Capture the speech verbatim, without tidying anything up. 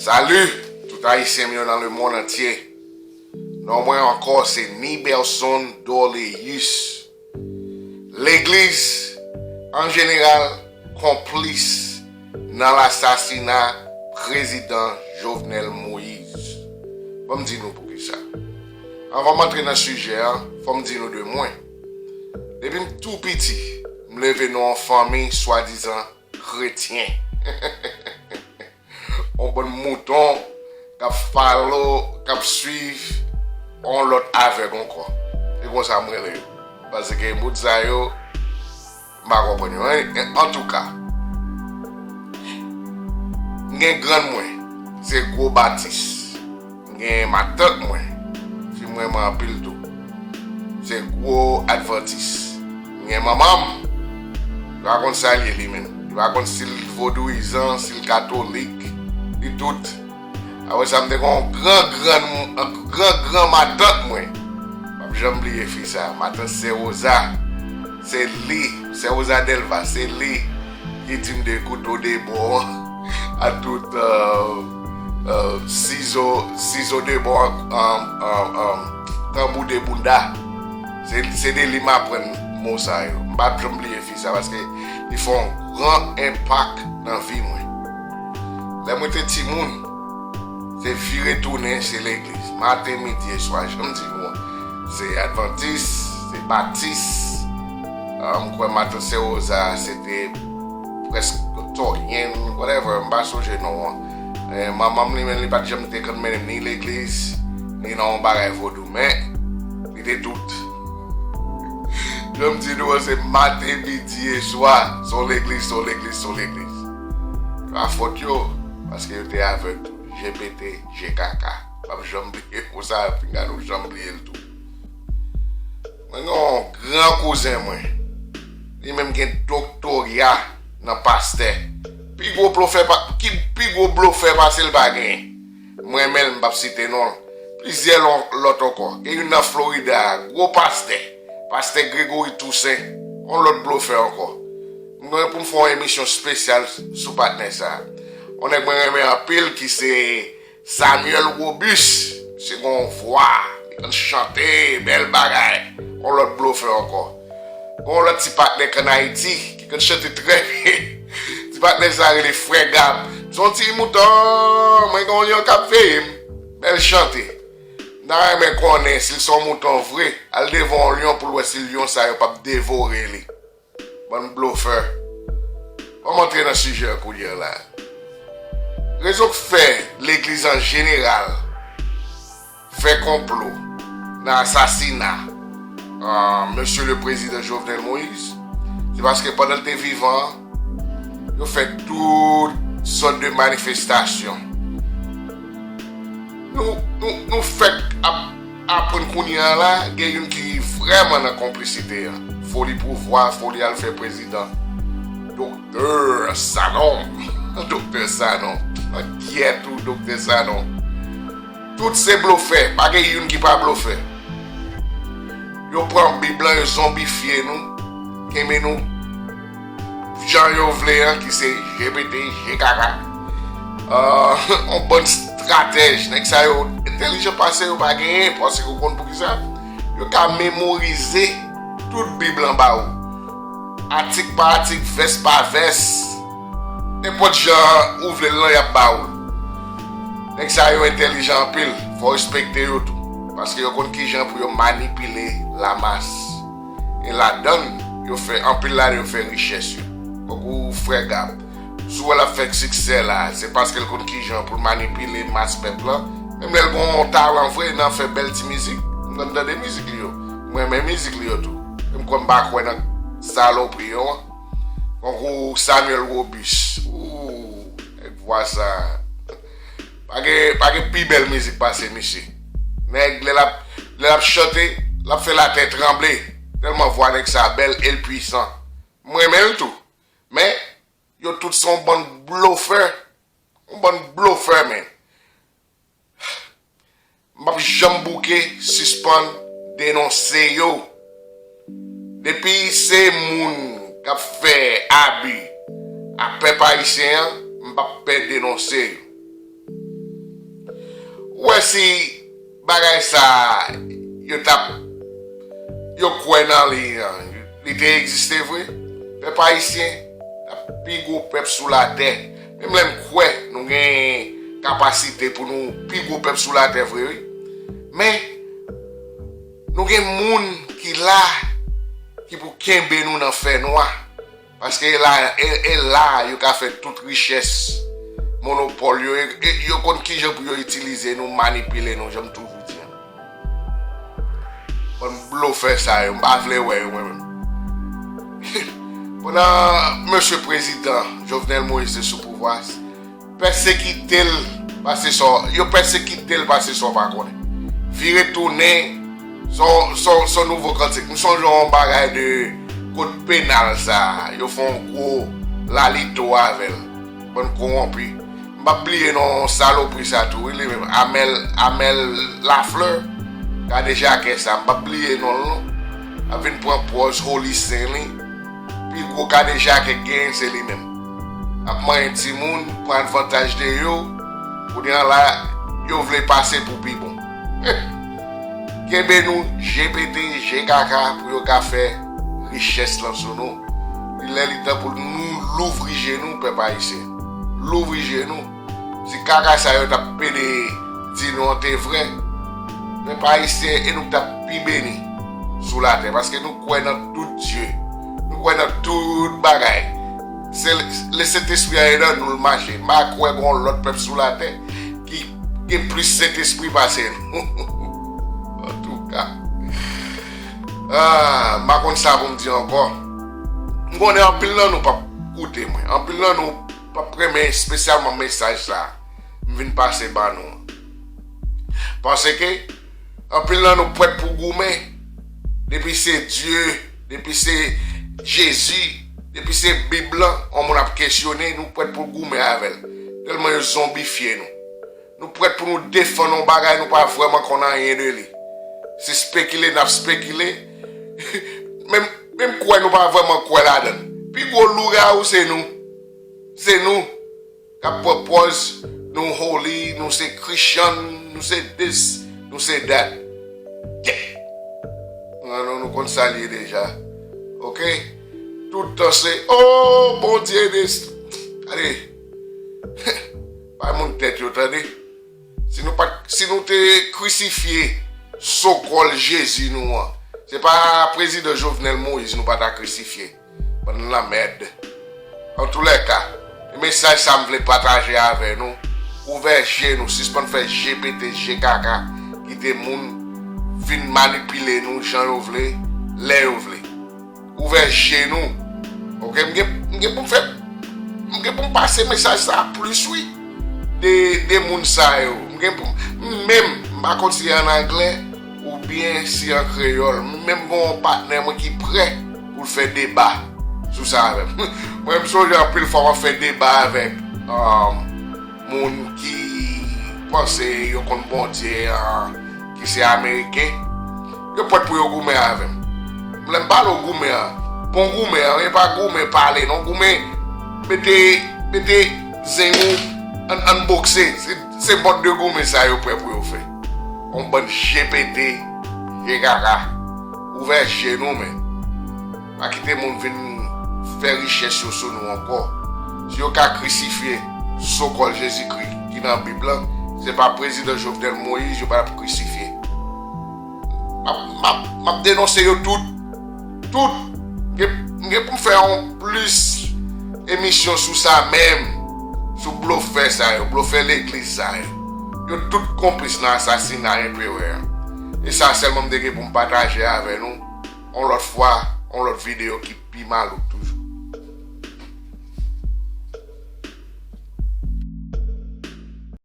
Salut tout Ayisyen m yo nan lemonn antye. Non mwen ankò se Niberson Dorléus. Legliz an jeneral konplis nan lasasina prezidan Jovenel Moïse. Ban m di nou poukisa. Anvan m antre nan sijè an, fò m di nou de mwen. Depi m tou piti, m leve nan yon fanmi swadizan kretyen. On bann mouton k ap follow, k ap swiv on lòt avèg ankò. Se konsa m rele yo. Paske moun sa yo, m pa konprann yo. An, antouka, m gen grann mwen, se gwo batis. M gen matant mwen, fi m renmen anpil tou. Se gwo advantis. M gen manman m, li pa konn sa l ye li menm. Li pa konn si l vodouyizan, si l katolik, li tout. Apre sa, m te gen yon gran gran, gran gran matant mwen. M p ap janm bliye fi sa, matant sè Rosa. Se li, sè Rosa Delva, se li ki di m de kouto de bò a tout, euh, euh, sizo, sizo de bò, um, um, um, tanbou de bounda. Se, se de li m aprann mo sa yo. M p ap janm bliye fi sa paske li fè yon gran enpak nan vi mwen. Lè mwen te timoun, se vire tounen, se legliz. Maten, midi e swa, jan m di nou an. Se advantis, se batis. Ah, m kwè matant sè Rosa, se te prèsktoryen, whatever, m pa sonje non an. Eh, manman m li menm, li pa t janm te konn mennen m ni legliz, ni nan yon bagay vodou, men li te tout. Jan m di nou an, se maten, midi e swa, se yon legliz, se yon legliz, se yon legliz. Pa fòt yo, paske yo te avèg tou. G P T, G K K. M p ap janm bliye konsa, pinga nou janm bliye l tou. Mwen gen yon gran kouzen mwen. Li menm gen doktoya nan pastè. Pi gwo blofè pa, ki pi gwo blofè pase l pa genyen. Mwen menm, m p ap site non l. Plizyè lò-, lòt ankò. Gen youn nan Florida, gwo pastè. Pastè Gregory Toussaint. Yon lòt blofè ankò. M gen pou m fè yon emisyon espesyal sou patnè sa. Yon nèg mwen renmen anpil ki se Samuel Robus, se gon vwa, li konn chante, bèl bagay. On lòt blofè ankò. Gon lòt ti patnè k ann Ayiti ki konn chante trè byen. Ti patnè sa rele Frè Gab. Se yon ti mouton, mwen gen yon lyon k ap veye m. Bèl chante. M ta renmen konnen si l se yon mouton vre, al devan yon lyon pou l wè si lyon sa yo p ap devore li. Bann blofè. Ban m antre nan sijè a kounye a la. Rezon k fè legliz an jeneral fè konplo nan asasina, ah, mesye le prezidan Jovenel Moïse, se paske pandan l te vivan an, yo fè tout sòt de manifestasyon. Nou, nou, nou fèk ap aprann kounye a la, gen youn ki vrèman nan konplisite an. Foli pouvwa, foli al fè prezidan. Doktè Sanon. Doktè Sanon. Kyèt ou, Doktè Sanon. Tout se blofè. Pa gen youn ki pa blofè. Yo pran Bib lan, yo zonbifye nou. Kenbe nou jan yo vle an, ki se G P T, G K K. Ah, on bann estratèj. Nèg sa yo entèlijan pase yo pa genyen, paske ou konn poukisa? Yo ka memorize tout Bib lan ba ou. Atik pa atik, vès pa vès. Nenpòt jan ou vle l lan, y ap ba ou l. Nèg sa yo entèlijan anpil, fò w respekte yo tou. Paske yo konn kijan pou yo manipile lamas. E ladann, yo fè, anpil ladan yo fè richès yo. Tankou Frè Gab. Si w wè l ap fè siksè la, se paske l konn kijan pou l manipile mas pèp lan. Menm lè l gen yon talan vre nan fè bèl ti mizik, m konn tande mizik li yo. M renmen mizik li yo tou. E m kwè m pa kwè nan salopri yo an. Tankou Samuel Robus. Ooh, nèg vwa sa. Pa gen, pa gen pi bèl mizik pase misye. Nèg, lè l ap, lè l ap chante, l ap fè latè tranble. Tèlman vwa nèg sa bèl e l pwisan. M renmen l tou. Men, yo tout se yon bann blofè. Yon bann blofè, men. M p ap janm bouke sispann denonse yo. Depi se moun k ap fè abi a pèp ayisyen an, m p ap pè denonse yo. Ou wè si bagay sa a, yo t ap, yo kwè nan li an, li te egziste vre, pèp ayisyen t ap pi gwo pèp sou latè. Menm lè m kwè nou gen kapasite pou nou pi gwo pèp sou latè vre, wi. Men, nou gen moun ki la, ki pou kenbe nou nan fènwa. Paske e la, e, e la yo ka fè tout richès, monopòl yo, e, e yo konn kijan pou yo itilize nou, manipile nou, jan m toujou di an. Bann blofè sa yo, m pa vle wè yo mwen menm. Pandan mesye prezidan Jovenel Moïse te sou pouvwa, pèsekite l pase sa w, yo pèsekite l pase sa w pa konnen. Vire tounen, se yon, se yon, se yon nouvo kantik. M sonje yon bagay de kot penal sa, yo fè yon gwo lalito avè l. Bann kowonpi. M p ap bliye non salopri sa tou, wi, li menm. Amel, Amel Lafleur, kadejakè sa, m p ap bliye non l non. Ap vin pran pòz Holy Saint li. Pi gwo kadejakè k genyen se li menm. Ap manyen timoun, pran advantaj de yo. Kounye a la, yo vle pase pou pi bon. Kenbe nou je pete, je kaka pou yo ka fè richès lan sou nou. Li lè li tan pou nou louvri je nou, pèp ayisyen. Louvri je nou. Si kaka sa yo t ap pede di nou an te vrè, pèp ayisyen e nou t ap pi beni sou latè, paske nou kwè nan tout Dye. Nou kwè nan tout bagay. Se Sentespri a e nan nou l mache. M pa kwè gen yon lòt pèp sou latè ki gen plis Sentespri pase nou. Antouka, ah, m pa konn sa pou m di ankò. M konnen anpil nan nou p ap koute mwen. Anpil nan nou p ap renmen espesyalman mesaj sa a m vin pase ba nou an. Paske anpil nan nou prèt pou goumen. Depi se Dye, depi se Jezi, depi se Bib lan, yon moun ap kesyone, nou prèt pou goumen avè l. Tèlman yo zonbifye nou. Nou prèt pou nou defann yon bagay nou pa vrèman konn anyen de li. Se spekile n ap spekile. Menm, menm kwè nou pa vrèman kwè ladan l. Pi gwo lougawou se nou. Se nou k ap pran pòz nou holy, nou se Christian, nou se this, nou se that. Yeah. Non, non, nou konn sa l ye deja. Oke? Tout tan se, oh, Bondye de, gade. Bay moun tèt yo, tande. Si nou pa t, si nou te krisifye sokòl Jezi nou an, se pa prezidan Jovenel Moïse nou pa ta krisifye. Bann lanmèd. Antoulèka, e mesaj sa m vle pataje avè nou. Ouvè je nou, sispann fè je pete, je kaka, kite moun vin manipile nou jan yo vle, lè yo vle. Ouvè je nou. Oke, m gen, m gen pou m fè, m gen pou m pase mesaj sa a plis, wi. De, de moun sa yo. M gen pou m, m menm, m pa konn si an anglè oubyen si an kreyòl. M menm gen yon patnè mwen ki prè pou l fè deba sou sa avè m. Mwen, m sonje anpil fwa m ap fè deba avèk, um, moun ki panse yo konn Bondye an, ki se Ameriken, yo prèt pou yo goumen avè m. Lè m pale w goumen an, bon goumen an, e pa goumen pale non, goumen mete, mete zen ou, ann, ann bokse. Se, se mòd de goumen sa yo prè pou yo fè. Yon bann je pete, je kaka. Ouvè je nou, men. Pa kite moun vin fè richès yo sou nou ankò. Si yo ka krisifye sokòl Jezikri ki nan Bib lan, se pa prezidan Jovenel Moïse yo pa t ap krisifye. M ap, m ap, m ap denonse yo tout. Tout. M gen, m gen pou m fè yon plis emisyon sou sa menm. Sou blofè sa yo, blofè legliz sa yo. Yo tout konplis nan asasina enperè an. E sa sèlman m te gen pou m pataje avè nou. Yon lòt fwa, yon lòt videyo ki pi malouk toujou.